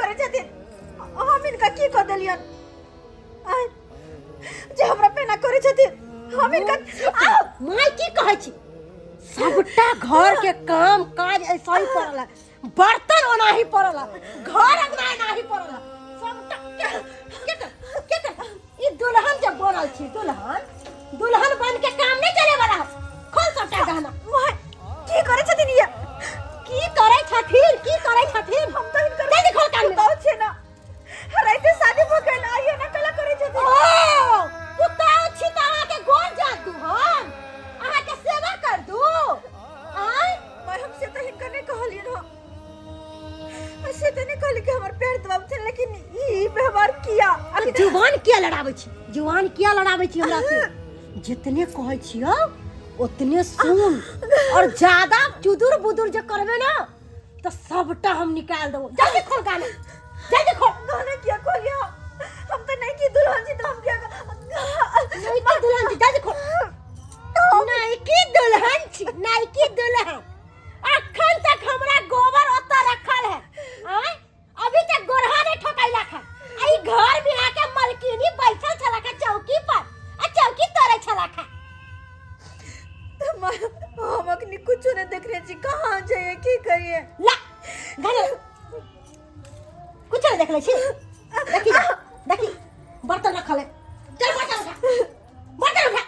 करै छथिन? हम हिनका की कऽ देलियन आँय? जे हमरा पे एना करै छथिन हम हिनका आउ! माय की कहै छी सबटा घर के काम काज ऐसा ही पड़ल है बर्तन ओना ही पड़ल है घर अंगना एना ही पड़ल है सबटा के के कर के कर ई दुल्हन जब बनल छी दुल्हन दुल्हन बन के काम नहीं चले वाला है खोल सबटा गहना माय की करै छथिन ये? की करै छथिन की करै छथिन हम तऽ हिनकर जल्दी खोल कान में बताउ छै ना राइते शादी भऽ गेल आ एना कला करै छथिन। ओ पुताओ छी तऽ अहाँके गोर जात दू हम अहाँके सेवा कर दू आँय माय हम से तऽ हिनकर नहि कहलियन हँ, से तऽ नहि कहली कि हमर पैर दबाबथिन, लेकिन ई व्यवहार किया अरे जुबान किया लड़ाबै छी जुबान किया लड़ाबै छी हमरा से जितने कहै छियौ उतने सुन और ज्यादा चुदुर बुदुर जे करबे ना तो सबटा हम निकाल देबो जल्दी खोल गाना जल्दी खोल गाना किया खोलिया हम तो नहीं की दुल्हन छी तो हम किया नहीं की दुल्हन छी जल्दी खोल नहीं की दुल्हन छी नहीं की दुल्हन अखन तक हमरा गोबर ओतऽ रखल है आय अभी तक गोरहा नहीं ठोकैला है आ ई घर में आके मलकिनी बैठल छला का चौकी पर आ चौकी तोड़े छला का हम अखनी कुछो नहीं देख रहे छी कहाँ जाइए की करिए ला घरे कुछ नहीं देख ले छी देखी जा, देखी बर्तन रखल है चल बर्तन उठा बर्तन उठा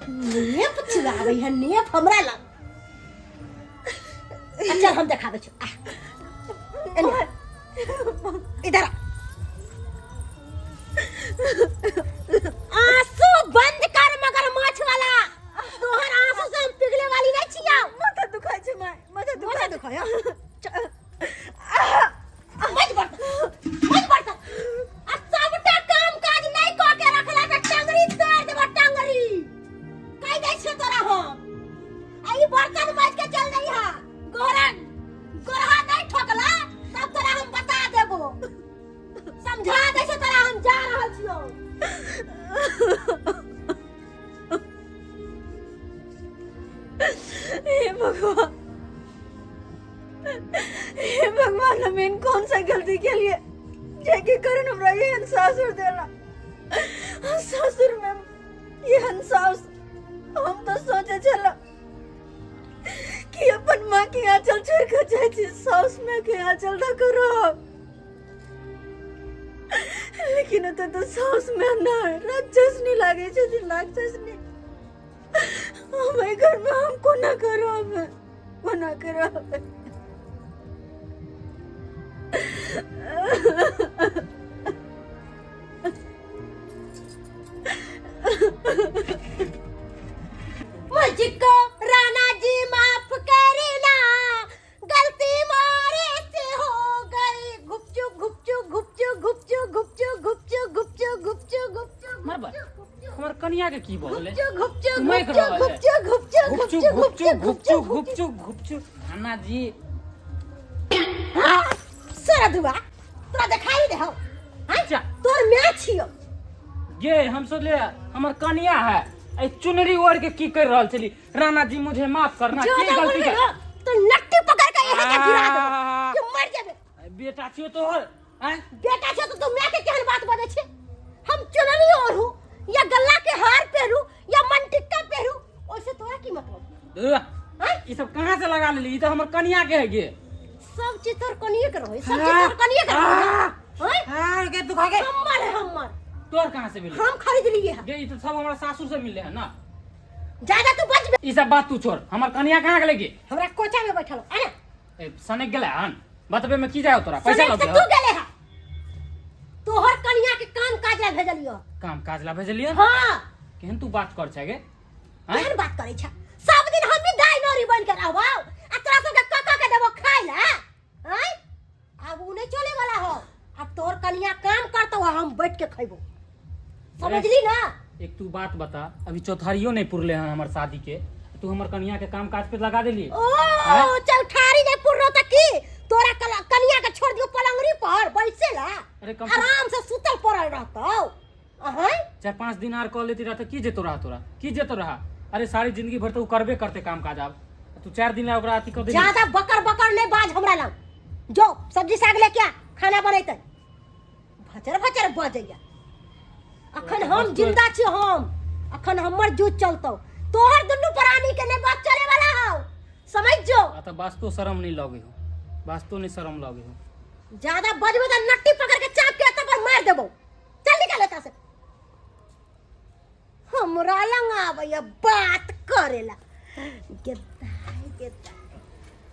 नेप चुराबै है नेप हमरा लग अच्छा हम देखाबै छी आ एने इधर आ। आंसू बंद कर मगर माछ वाला तोहर आंसू से हम पिघले वाली नहीं छियौ माथा दुखाइ छै माय माथा माथा दुखाइ दुखाय मज बर्तन मज बर्तन आ सबटा काम काज नहीं क के रखला त टंगरी तोड़ देबो टंगरी कहि दै छियौ तोरा हम आ ई बर्तन मज के चल रही हा गोरा गोरहा नहीं ठोकला तब तोरा हम बता देबो समझा दै छियौ तोरा हम जा रहल छियौ हे भगवान हे भगवान हम इन कौन सा गलती के लिए जाके कारण हमरा एहन सासुर देला सासुर में एहन सास हम तो सोचे छला कि अपन माँ के आंचल छोड़ के जाए छी सास में के आंचल धऽ के रहब लेकिन ओतऽ तऽ सास में ना राक्षस नहीं लागे छथिन राक्षस नहीं हम एहि घर में हम कोना करब कोना करब मुझको राणा जी माफ करना गलती मारे से हो गई घुपचू घुपचू घुपचू घुपचू घुपचू घुपचू घुपचू घुपचू घुपचू मर बा हमर कनिया के की भऽ गेलै घुपचू घुपचू माइक रहल है। घुपचू घुपचू घुपचू घुपचू घुपचू घुपचू घुपचू घुपचू नाना जी सारा दुआ तोरा देखाई दे हो अच्छा तोर my छियो ये हम सोचले हमर कनिया है ए चुनरी ओढ़ के की कर रहल छली राणा जी मुझे माफ करना की ज्यादा गलती बोलबे कर ना तो नट्टी पकड़ के यहाँ के गिरा देबो आ। कि मर जाबे बेटा छियो तोहर आँय बेटा छे तो तू my के केहन बात बजै छे हम चुनरी ओढ़ू या गल्ला के हार पहरू या मनटिक्का पहरू ओइसे तोरा की मतलब धुर, आँय? ई सब कहाँ से लगा लेली ई तो हमर कनिया के है गे सब चीज तोर कनिए के रहे सब चीज तोर कनिए के रहे आँय? हाँ के दुखा के हम्मर है हम्मर तोहर कहाँ से मिले हम खरीद लिए है गे ई तो सब हमरा सासुर से मिले है ना ज्यादा तू बच ई सब बात तू छोड़ हमर कनिया कहाँ गेलै गे हमरा कोचा में बैठल आ ना ए सनक गेलै हन बतबे में की जाय तोरा पैसा सनक लग से तू गेले हा तोहर कनिया के काम काज ला भेजलियो काम काज ला भेजलियो हां केहन तू बात कर छै गे आँय? केहन बात करै छ सब दिन हम ही दाई नौरी बन के रहबौ आ तोरा सबके कका के देबो खाइ ला आँय आब उ नहीं चले वाला हो अब तोहर कनिया काम करतो हम बैठ के खइबो समझली ना एक तू बात बता अभी चौथारियो नहीं पुरले हन हमर शादी के तू हमर कनिया के काम काज पे लगा देली ओ चौठारी नहीं पुरलो त की तोरा कनिया के छोड़ दियो पलंगरी पर बैसे ला अरे कम से आराम से सुतल पड़ल रहतो अहाँ 4-5 दिन आर कह लेती रहता की जेतो रहा तोरा की जेतो रहा अरे सारी जिंदगी भर तो उ करबे करते काम काज आब तू 4 दिन ला ओकरा अथी कऽ देली। ज्यादा बकर बकर नहीं बाज हमरा लग, जो सब्जी साग लेके आ, खाना बनेते। भचर भचर बजैया। अखन हम जिंदा छी, हम अखन हमर जूझ चलतौ, तोहर दुनू प्राणी के नहीं बात चले वाला हौ, समझ जो। आ तऽ वास्तो शरम नहीं लगे हो, वास्तो नहीं शरम लगे हो। ज्यादा बजबे तऽ नट्टी पकड़ के चाप के एतऽ पर मार देबो। चल निकल एतऽ से। हमरा लंग आबैया बात करेला। गेदाय गेदाय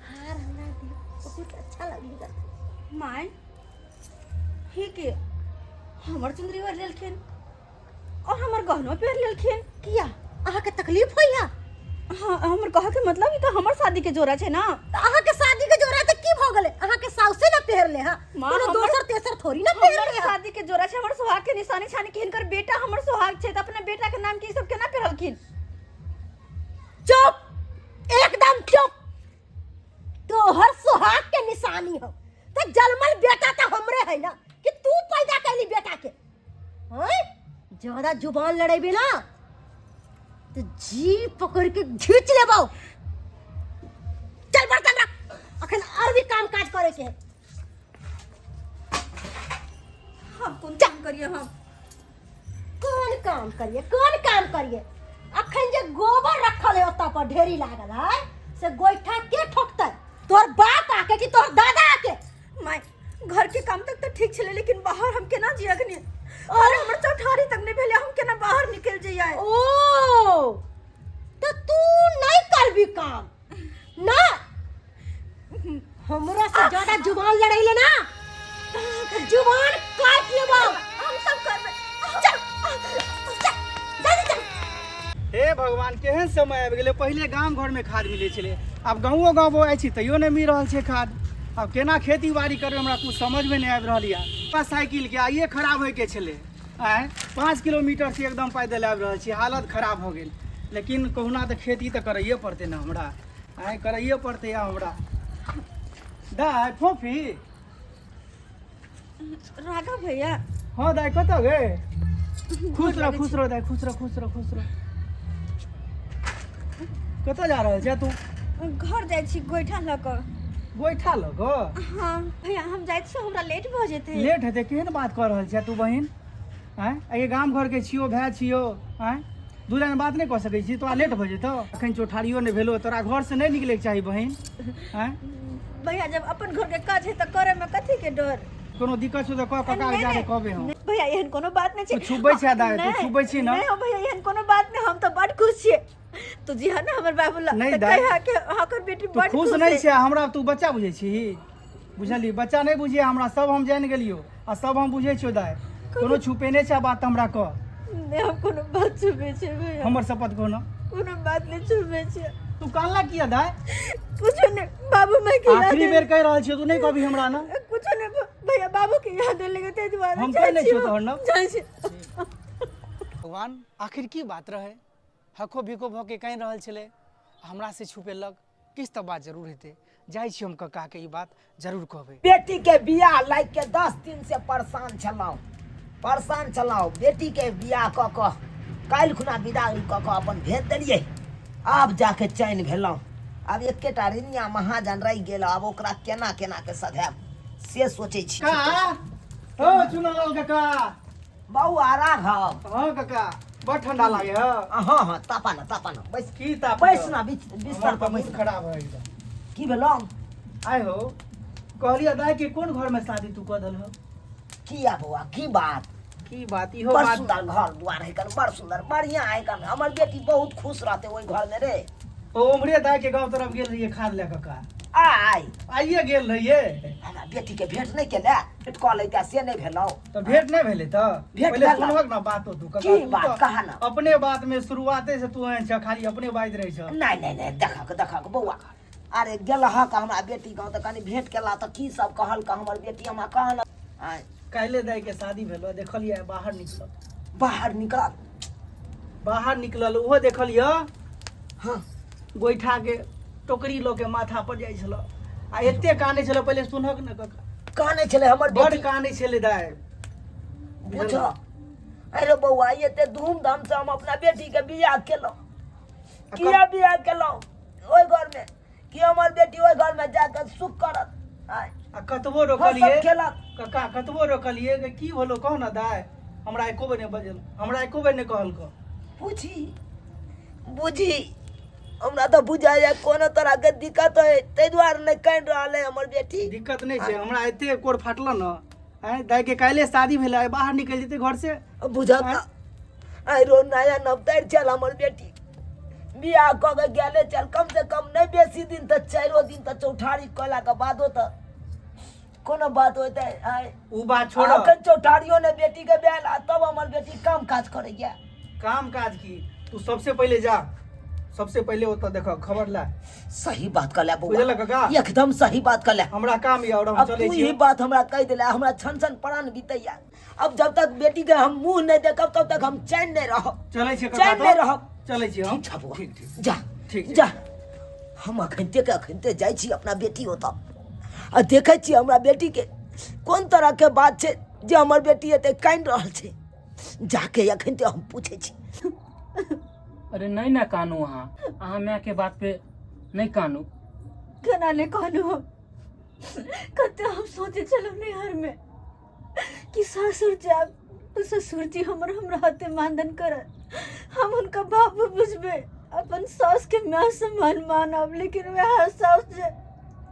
हार हमरा दे, बहुत अच्छा लगली। माय ही के हमर चुंदरी ओढ़ लेलखिन और हमर गहनो पहिर लेलखिन। किया अहाँके तकलीफ होइया? हाँ, हमर कहे के मतलब ई तऽ हमर शादी के जोड़ा छै ना। तऽ अहाँके शादी के जोड़ा तऽ की भऽ गेलै? अहाँके साउसे ने पहिरले हँ, माँ, कोनो दोसर तेसर थोड़ी ना हमर पहिरले हँ। शादी के जोड़ा छै, हमर सुहाग के निशानी छानी कि हिनकर बेटा हमर सुहाग छै, तऽ अपना बेटा के नाम के ई सब केना पहिरलखिन? चुप, एकदम चुप। तोहर सुहाग के निशानी हो तऽ जलमल बेटा तऽ हमरे है ना, कि तू पैदा कैली बेटा के? हैं, ज्यादा जुबान लड़ेबे ना तो जी पकड़ के घींच लेबो। चल बर्तन रख, अखन और भी काम काज करे के है। हम कोन काम करिए? हम कोन काम करिए? कोन काम करिए? अखन जे गोबर रखल है ओतऽ पर ढेरी लागल है, से गोइठा के ठोकतै? तोहर बाप आके कि तोहर दादा आके? माय, घर के काम तक तो ठीक छलै, लेकिन बाहर हम केना जिए अखनी? अरे हमर चौठारी तक नहीं भेलै, हम केना बाहर निकल जइयै? ओ तो तू नहीं करबी काम ना? हमरा से ज्यादा जुबान लड़ैले ना तो जुबान काट लेबो। हम सब करबै। चल चल जल्दी चल। हे भगवान, केहन समय आबि गेलै। पहिले गाम घरमे खाद मिलै छलै, आब गाँवो गाँव जाइ छी तैयो नहि मिल रहल छै खाद। आब केना खेती बाड़ी करबै, हमरा कुछ समझमे नहि आबि रहल यऽ। साइकिलके आइए खराब होइके छलै, आँय 5 किलोमीटर से एकदम पैदल आबि रहल छी, हालत खराब हो गेल। लेकिन कहुना तऽ खेती तऽ करैए पड़तै ने हमरा, आँय करैए पड़तै आब हमरा। दाइ फोफी। राघव भैया। हाँ दाइ, कतऽ गे? खुश रह, खुश रह दाइ, खुश रह, खुश रह, खुश रह। कतऽ जा रहल छै तू? घर जाइ छी गोइठा लऽ कऽ। गोइठा लऽ कऽ? हाँ भैया, हम जाइ छी, हमरा लेट भऽ जेतै। लेट हेतै? केहन बात कऽ रहल छै तू बहिन? आँय, एहि गाम घरके छियौ, भाय छियौ, आँय दू लाइन बात नहि कऽ सकै छी? तोरा लेट भऽ जेतौ? अखन चौठारियो नहि भेलो, तोरा घरसँ नहि निकलैके चाही बहिन। आँय भैया, जब अपन घर के काज है तऽ करे में कथी के डर? कोनो दिक्कत छौ तऽ कह, काका के जाके कहबै हम। नहीं, भैया, एहन कोनो बात नहीं छै। तू छुपबै छै दाइ, तू नहीं, छुपबै छी ना? नहीं हो भैया, एहन कोनो बात नहीं, हम तऽ बड खुश छियै। तू जी ना हमर बाबू ला नहीं तऽ दाइ। कहिया के हकर बेटी तू बड खुश खुश नहि है। छै हमरा, तू बच्चा बुझै छी? बुझली, बच्चा नहि बुझिए हमरा, सब हम जानि गेलियो आ सब हम बुझै छियो दाइ। कोनो छुपेने छै बात हमरा कह। नहीं, हम कोनो बात छुपे छै भैया? हमर शपथ कहो ना। कोनो बात नहीं छुपे छै। तू कानला किया दाइ? कुछो नहीं, बाबू माय के याद आखिरी है। बेर कहि रहल छियो, तू नहि कहबी हमरा ना? कुछो नहीं भैया, बाबू के याद लगे ताहि दुआरे। हम जाइ कहै नहि छियौ छी तोहर ना। जाइ छी। भगवान, आखिर की बात रहै? हको बिको भऽ के कानि रहल छलै, हमरा से छुपेलक। किछु तऽ बात जरूर हेतै। जाइ छी हम कक्काके ई बात जरूर कहबै। बेटी के बियाह लागि के 10 दिन से परेशान छलहुँ, परेशान छलहुँ। बेटी के बियाह कऽ कऽ काल्हि खुना विदागरी कऽ कऽ अपन भेज देलियै, आब जाके चैन भेलहुँ। आब एकेटा रिनिया महाजन रहि गेल, आब ओकरा केना केना के सधायब से सोचै छी। का ओ चुनालाल काका। बौआ राघव। हाँ काका, बड़ ठंडा लागे है। हाँ हाँ, तापा ना, तापा ना, बैस। की ताप? बैस ना, बिस्तर हमर पर तऽ बैस मूड ना। खराब है एकदम। की भेलौ? आय हो, कहलियै दाइ के कोन घर में शादी तू कऽ देलहो? किया बौआ, की बात? की बात इहो बड़ बात। सुंदर घर द्वार है कन, बड़ सुंदर बढ़िया है कन। हमर बेटी बहुत खुश रहते ओहि घर में रे। ओ उम्हरे दाइ के गाँव तरफ गेल रहियै खाद लए कऽ आइ? आइए गेल रहियै। हमरा बेटी के भेंट नहि केले, भेंट कऽ लैता से नहि भेलौ। तऽ भेंट नहि भेलै तऽ भेंट पहिले भेल। सुनहक ना बात तू काका, की तू बात? तऽ कहा ना। अपने बात में शुरुआते से तू एहन छ, खाली अपने बाजि रहै छ। नहि नहि नहि, देखक देखक बौआ। अरे गेलहक हमरा बेटी गाँव तऽ कनि भेंट केला तऽ की सब कहलक हमर बेटी हमरा कह ना। आँय। काल्हि दाइ के शादी भेलो, देखलियै बाहर निकलल। बाहर निकलल? बाहर निकलल, ओहो देखलियै। हाँ। गोइठा के टोकरी लऽ के माथा पर जाइ छल आ एते कानै छल। पहिले सुनहक ने काका। कानै छलै हमर बड़ बेटी? कानै छलै दाइ। बुझ, अरे बौआ, एते धूमधाम से हम अपना बेटी के बियाह केलहुँ। किया बियाह केलहुँ ओहि घर में? कि हमर बेटी ओहि घर में जाके सुख करत आय, आ कतबो हँसत रोकलिए खेलत। कक्का कतबो रोकलिए कि की भेलो कहू ना दाय, हमरा एको बेर नहि बजल, हमरा एको बेर नहि कहलको। बुझी बुझी हमरा तऽ बुझाइए कोनो तरहके दिक्कत है, ताहि दुआरे नहि कानि रहल है हमर बेटी। दिक्कत नहि छै, हमरा एते कोर फाटल न। आँय दाय के काल्हि शादी भेलै, आइ बाहर निकलि जेतै घर से। बुझत आइ रो नया नवतरि छल हमर बेटी, बियाह कऽ के गेले चल, कम से कम नहि बेसी दिन तऽ चारिओ दिन तऽ चौठारी कयलाके बादो तऽ कोनो बात होतै। आइ उ बात छोड़, अखन चौठारियो ने बेटी के भेल आ तब हमर बेटी काम काज करैया। काम काज की, तू सबसे पहिले जा, सबसे पहिले ओतऽ देख खबर ला। सही बात कहले बौआ, बुझलक काका? एकदम सही बात कहले। हमरा काम यऽ और हम अब चलै तू छी। ही बात हमरा कहि देले, हमरा छन छन प्राण बीतैया। अब जब तक बेटी के हम मुंह नहीं देखब तब तक हम चैन नहीं रहब। चलै छी काका चैन तऽ? नहीं रहब। चलै छी हम। ठीक छ बौआ। ठीक ठीक जा ठीक छै। जा, हम अखनते के अखनते जाइ छी अपना बेटी ओतऽ आ देखै छी हमरा बेटी के कोन तरह के बात छै जे हमर बेटी एते कानि रहल छै। जाके अखनते हम पूछै छी। अरे नहीं ना कानू, अहाँ अहाँ माय के बात पे नहीं कानू। केना नहीं कानू हम? कते हम सोचे छलहुँ नैहर में कि सासुर जायब तऽ ससुर जी हमर हमरा हाथे मानधन करत, हम हुनका बाबू बुझबै, अपन सास के माय समान मानब, लेकिन वएह सास जे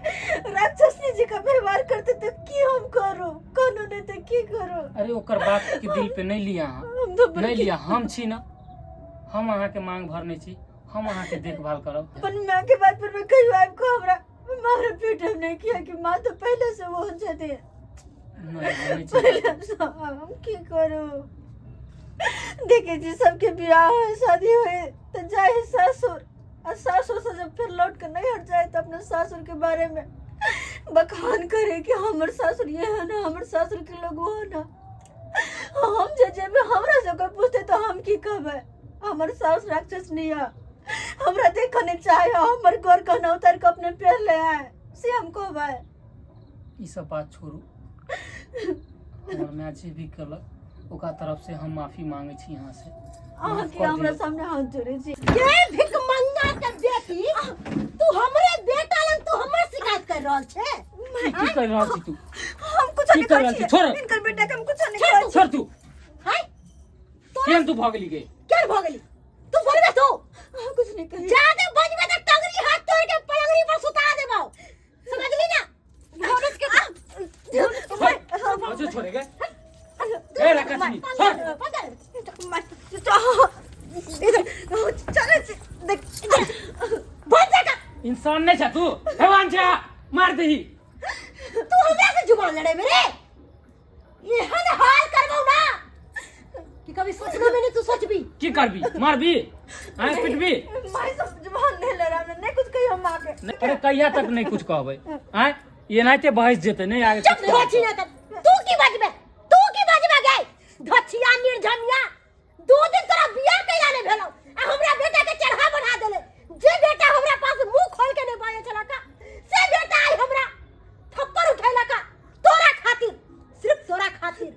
राक्षसनी जी का व्यवहार करते तो की हम करू? कानू नहीं तो की करू? अरे ओकर बात के दिल पे नहीं लिया अहाँ, हम तो नहीं लिया। हम छी ना, हम अहाँ के मांग भरने छी, हम अहाँ के देखभाल करब। अपन माँ के बात पर मैं कहियो आबि कऽ हमरा मार पीट हम नहीं किया कि माँ तो पहले से वो छथि। नहीं, हम नहीं छी। पहले से हम की करू? देखे जी सबके बियाह होए, शादी होए तो जाए सासुर, और सासुर से जब फिर लौट के नहीं हट जाए तो अपने सासुर के बारे में बखान करे कि हमर सासुर ये है ना, हमर सासुर के लोग वो है ना। हम जे जेबे हमरा से कोई पूछते तो हम की कहबै? हमर सास राक्षस नहीं है, हमरा देखऽ नहीं चाहे, हमर गोर कहना उतार के अपने पेड़ ले आए, से हम कहबै। ई सब बात छोड़ू, हमर माय जे भी केलक ओकरा तरफ से हम माफी मांगे छी यहाँ से। अहाँ माफ के कऽ हमरा दियौ। सामने हाथ जोड़े छी। गे भिखमंगा के बेटी, तू हमरे बेटा लग तू हमर शिकायत कर रहल छे? की कर रहल छी तू? हम कुछ की नहीं कर करै रहल छी? छियै। छोड़। हिनकर बेटा के हम कुछ नहीं छोड़ करै तू। छोड़ तू। हाय, केहन तू भऽ गेली गे? केहन भऽ गेली तू? बोलबे तू? हम कुछ नहीं करै। जादे बजबे त टंगरी हाथ तोड़ के पलंगरी पर सुता देबौ, समझली ना? भोरस के छोड़, मुझे छोड़ेगा ए राक्षसनी, छोड़। इधर चले देख इधर भाग जा का। इंसान नहीं छा तू, हैवान छा, मार देही। तू हमरा से जुबान लड़े मेरे, एहन हाल करबौ ना कि कभी सोचनो में नहीं तू सोचबी। की करबी? मारबी? हाँ पिटबी? माय सब जुबान नहीं लड़ा, हमने नहीं कुछ कही हम माँ के। नहीं, अरे कहिया तक नहीं कुछ कहबै? आँय ये एनाहिते बहस जेतै नहीं आगे चुप कुछ कहबै। धोछी ना तब तू की बजबे, तू की बजबे गे धोछिया निर्झनिया? दू दिन तोरा बियाह कैला ने भेलौ आ हमरा बेटा के चढ़ा बढ़ा देले। जे बेटा हमरा पास मुंह खोल के नहीं बाजे छला का, से बेटा आई हमरा थप्पड़ उठैला का तोरा खातिर, सिर्फ तोरा खातिर।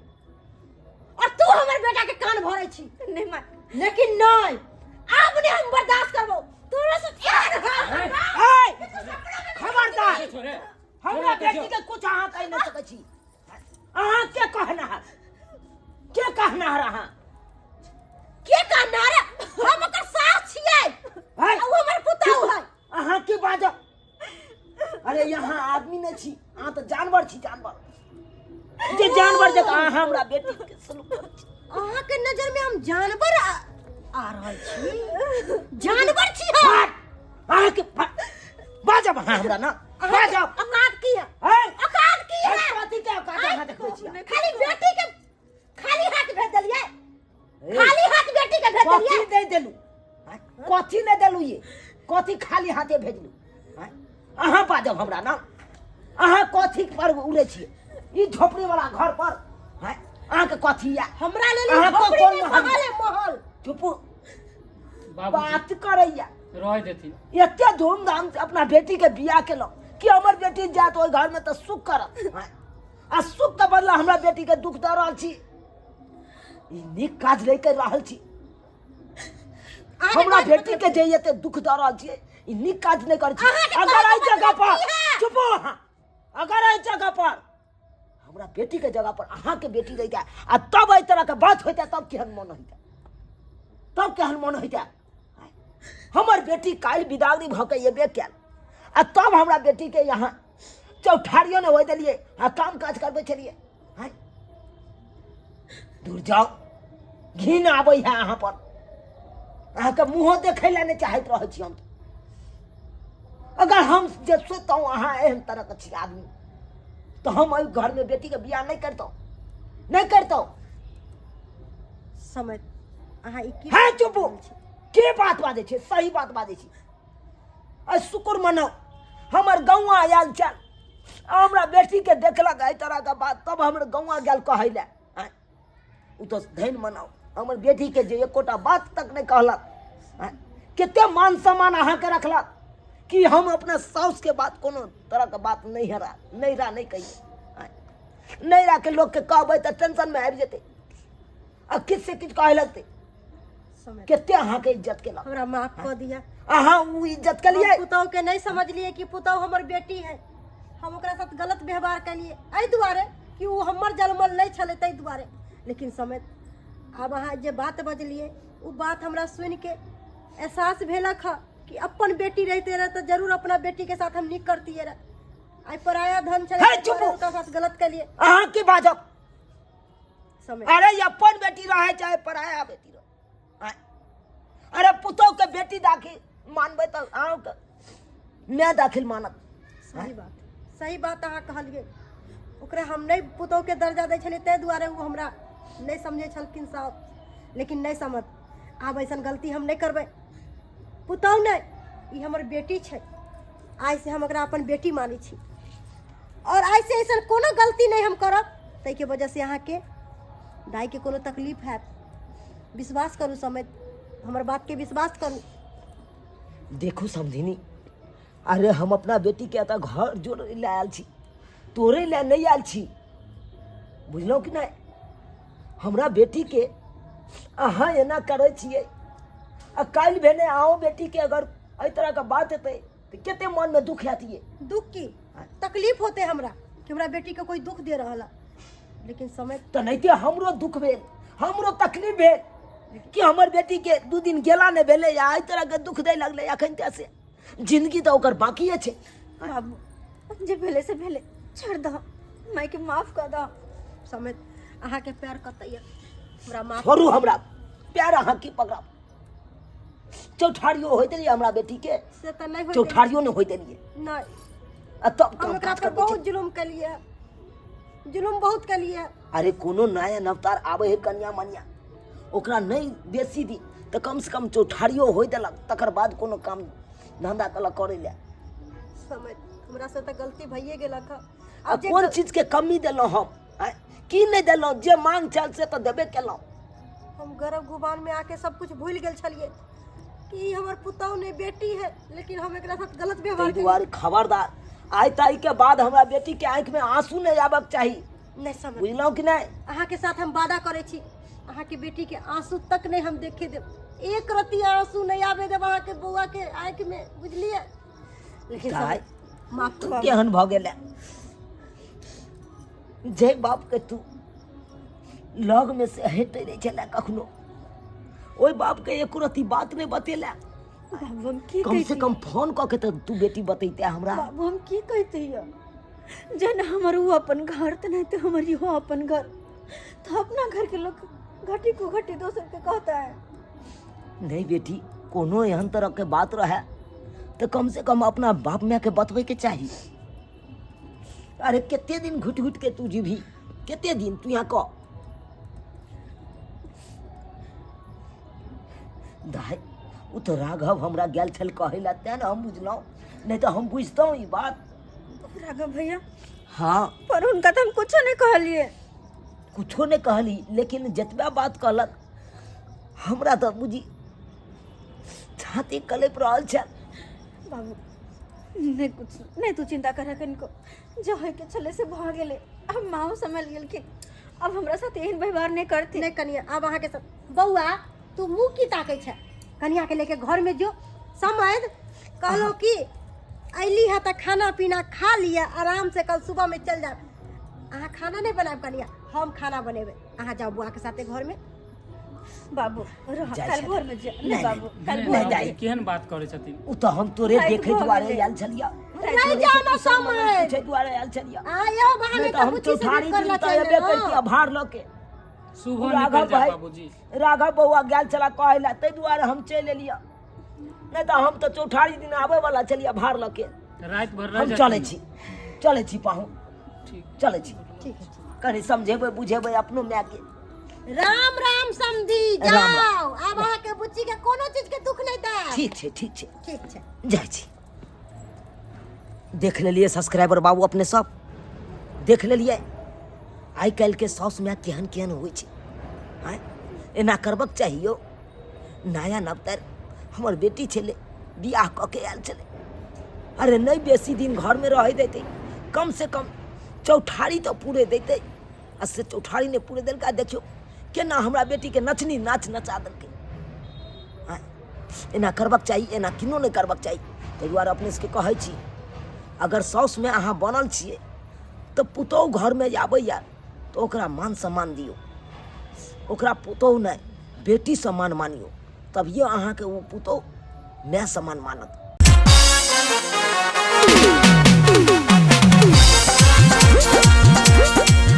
और तू हमर बेटा के कान भरै छी। नहीं माँ। लेकिन नहीं, अब नहीं हम बर्दाश्त करबो तोरा से। एहन हाल ऐ, खबरदार, छोड़े हमरा बेटी के कुछ अहाँ कहि नहि सकै छी। अहाँ के कहना है, के कहना है अहाँ के कहना रे? हम ओकर सास छियै है? आ उ हमर पुतहु है। अहाँ के बाजब? अरे यहाँ आदमी नहि छी, अहाँ तऽ जानवर छी, जानवर। जे जानवर जकाँ अहाँ हमरा बेटी के सलूक करै छी। अहाँ के नजर में हम जानवर आ, आ रहल छी? जानवर छी हम? भाग! अहाँ के बाजब अहाँ हमरा ना बाजब। औकात की है? है? औकात की है? कथी के औकात अहाँ देखबै छी? खाली बेटी के खाली हाथ भेज देलियै, ए, खाली हाथ बेटी के भेज कथी देलियै। नहि देलू? आँय? कथी नहि देलू? ये कथी खाली हाथे भेजलू? आँय? अहाँ बाजब हमरा ना? अहाँ कथी पर उड़ै छियै ई झोपड़ी वाला घर पर? आँय? अहाँके कथी या हमरा लेल अहाँ को झोपड़ी कोन नहि, महल? महल है, महल। चुपू, बाबूजी बात करैया रह देथिन। एते धूमधाम से अपना बेटी के बियाह केलहुँ कि हमर बेटी जायत ओहि घर में तऽ सुख करत, आँय? आ सुख के बदला हमरा बेटी के दुख दऽ रहल छी। ई नीक काज नहि करि रहल छी। अहाँके हमरा काज बेटी के जे एते दुख दऽ रहल छियै ई नीक काज नहि करै छी। अहाँके अगर कहैके एहि जगह मतलब पर की है? चुप हो अहाँ। अगर एहि जगह पर हमरा बेटी के जगह पर अहाँके बेटी रहितै आ तब एहि तरह के बात होइतै तब केहन मन होइतै, तब केहन मन होइतै। हमर बेटी काल्हि बिदागरी भऽ के एबे कयल आ तब हमरा बेटी के यहाँ चौठारियो नहि होइ देलियै आ काम काज करबै छलियै। आँय? दूर जाओ, घिन आबै है अहाँ पर, अहाँके मुँहो देखै लए नहि चाहैत रहै छी हम। अगर हम जे सोचतहुँ अहाँ एहन तरहके छी आदमी तऽ हम एहि घरमे बेटीके बियाह नहि करितहुँ, नहि करितहुँ। समय अहाँ ई की है चुप, के बात बाजै छै? सही बात बाजै छी। आ शुक्र मनाउ हमर गौआ आयल छल, हमरा बेटीके देखलक एहि तरहके बात, तब हमर गौआ गेल कहै लए। आँय, ओ तऽ धनि मनाउ हमर बेटीके जे एकोटा बात तक नहि कहलक। आँय, कते मान सम्मान अहाँके रखलक कि हम अपना साउसके बात कोनो तरहके बात नहि हेरा नहि रा नहि कहियै। आँय, नहि राके लोकके कहबै तऽ टेंशनमे आबि जेतै आ किछु से किछु कहै लगतै। समय कते अहाँके इज्जत केलक, हमरा माफ कऽ दिअ। अहाँ ओ इज्जत केलियै? हम पुतहु के नहीं समझलिए कि पुतहु हमर बेटी है, हम ओकरा साथ गलत व्यवहार केलिए एहि दुआरे कि ओ हमर जन्मल नहीं छलै ताहि दुआरे। लेकिन समय आब अहाँ जे बात बजलिए ओ बात हमरा सुनि के एहसास भेलक हँ कि अपन बेटी रहिते रहे तऽ जरूर अपना बेटी के साथ हम नीक करतियै रहे। आइ पराया धन छलै हे, ताहि चुप। दुआरे ओकरा साथ गलत केलिए। अहाँ की बाजब? समय अरे अपन बेटी रहे चाहे पराया बेटी रहे, अरे पुतोह के बेटी दाखिल मानबै तऽ अहाँके माय दाखिल मानत। सही बात, सही बात अहाँ कहलियै। ओकरा हम नहि पुतोहके दर्जा दै छलियै ताहि दुआरे ओ हमरा नहि समझै छलखिन साहब, लेकिन नहि समझ आब ऐसन गलती हम नहि करबै। पुतोह नहि, ई हमर बेटी छै, आइ से हम ओकरा अपन बेटी मानै छी और आइ से ऐसन कोनो गलती नहि हम करब ताहिके वजह से अहाँके दाइके कोनो तकलीफ हैत। विश्वास करू समय, हमर बातके विश्वास करू। देखू समधिनी, अरे हम अपना बेटी के एतऽ घर जोड़ै लए आयल छी, तोड़ै लए नहि आयल छी, बुझलहुँ कि नहि? हमरा बेटी के अहाँ एना करै छियै आ काल्हि भेने अहूँ बेटी के अगर एहि तरहके बात हेतै तऽ कते मनमे दुख हैत ये। दुख की तकलीफ होते हमरा कि हमरा बेटी के कोई दुख दे रहल है, लेकिन समय तऽ नहिते हमरो दुख भेल, हमरो तकलीफ भेल कि हमर बेटी के 2 दिन गेला नहि भेलै आ एहि तरहके दुख दै लगलै। अखन तऽ से जिंदगी तऽ ओकर बाकिए छै। बाबू जे भेलै से भेलै, छोड़ दह, मायके माफ कऽ दह। समय अहाँके पैर कतैया, हमरा माफ छोड़ू हमरा पैर, अहाँ की पकड़ब? चौठारियो होइत देलियै हमरा बेटी के, से तऽ नहि होइत चौठारियो नहि होइत देलियै। नहि आ तब हम काम ओकरा काज पर करबै छी। बहुत जुलुम केलियै, जुलुम बहुत केलियै। अरे कोनो नया नवतार आबै है कन्या मनिया, ओकरा नहि बेसी दी तऽ कम से कम चौठारियो होइत देलक, तकर बाद कोनो काम धंधा कलक करै लए। समय हमरा से तऽ गलती भइए गेलक हँ। आ आब जे कोन चीज के कमी देलहुँ हम? आँय? की नहि देलहुँ? जे मांग छल से तऽ देबे केलहुँ। हम गर्व गुमान में आके सब कुछ भूल गेल छलिए कि ई हमर पुतहु नहि बेटी है, लेकिन हम एकरा साथ गलत व्यवहार ताहि दुआरे खबरदार, आइ ताहि के बाद हमरा बेटी के आँखि में आंसू नहि आबक चाही, नहि समझ बुझलहुँ कि नहि? अहाँ के साथ हम वादा करै छी अहाँ के बेटी के आंसू तक नहीं हम देखे देब, एक रत्ती आंसू नहीं आबे देब अहाँ के बौआ के आँखि में, बुझलिए? लेकिन दाइ, माफ तू कर। केहन भऽ गेलै जय बाप के तू लग में से हटै नहि छलै कखनो, ओहि बाप के एको रत्ती बात नहि बतेला। बाबू हम की कम से कहितियै? कम फोन कऽ के तऽ तू बेटी बतैते हमरा। बाबू हम की कहितियै? जेना हमर ओ अपन घर तेनाहिते हमर इहो अपन घर, तो अपना घर के लोग घटी को घटी दोसर के कहता है। नहीं बेटी, कोनो एहन तरह के बात रहे तऽ कम से कम अपना बाप माय के बतबै के चाही। अरे कते दिन घुटि घुटि के तू जीबही, कते दिन तू यहाँ कह दाइ, ओ तऽ राघव हमरा गेल छल कहै लए तें ने हम बुझलहुँ, नहि तऽ हम बुझतहुँ ई बात। राघव भैया? हाँ। पर हुनका तऽ हम कुछो नहीं कहलिए। कुछो नहीं कहली, लेकिन जतबा बात कहलक हमरा तऽ बुझी छाती कलपि रहल छल। बाबू नहीं कुछ नहीं, तू चिंता कर कनिको, जो होय के छले से भऽ गेलै, अब माओ समझ गेलखिन, अब हमरा साथ एहन व्यवहार नहीं करथिन। नहीं कनिया, आब अहाँ के सब बौआ तू मुँह की ताकै छै? कनिया के लेके घर में जो समझ कहलहुँ कि अयली है तऽ खाना पीना खा लिअ आराम से कल सुबह में चल जायब अहाँ खाना नहि बनायब कनिया हम खाना बनेबै अहाँ जाउ बुआके साथे घरमे बाबू रह जाइ काल्हि छथिन। भोर में जा नहि, नहि बाबू काल्हि नहि, भोर में दाइ। केहन बात करै छथिन ओ तऽ हम तोरे राति देखै भऽ दुआरे गेलै। आयल छलियै नहि जाउ ने समय पूछै दुआरे आयल छलियै अहाँ इहो बहाने नहि तऽ तऽ हम बुच्ची से चौठारी भेंट करऽ दिन लए तऽ चलि एबे एलहुँ। करितियै भार लऽ के सुबह राघव निकल जाए भाई बाबूजी राघव बौआ गेल छला कहै लए ताहि दुआरे हम चलि एलियै नहि तऽ हम तऽ चौठारी दिन आबै वाला छलियै भार लऽ के राति भर रह हम जाथिन चलै ने। छी चलै छी पाहुन ठीक चलै छी ठीक है ठीक। कनि समझेबै बुझेबै अपनो मायके राम राम समधी राम राम। जाओ आब अहाँके बुच्ची के कोनो चीज के दुख नहीं देब ठीक छै ठीक छै ठीक छै जाइ छी देख लेलियै सब्सक्राइबर बाबू अपने सब देख लेलियै आइ काल्हिके साउस माय केहन केहन होइ छै आँय एना करबक चाही यौ नया नवतर हमर बेटी छलै बियाह कऽ के आयल छलै अरे नहि बेसी दिन घरमे रहै दैतै कम से कम चौठारी तऽ पूरे दैतै आ से चौठारी नहि पूरे देलकै आ देखियौ केना हमरा बेटीके नचनी नाच नचा देलकै आँय एना करबाक चाही एना किनो नहि करबाक चाही ताहि दुआरे अपने सबके कहै छी अगर साउसमे अहाँ बनल छियै तऽ पुतोहु घरमे जे आबैए तऽ ओकरा मान सम्मान दियौ ओकरा पुतोहु नहि बेटी समान मानियौ तभिए अहाँके ओ पुतोहु माय समान मानत।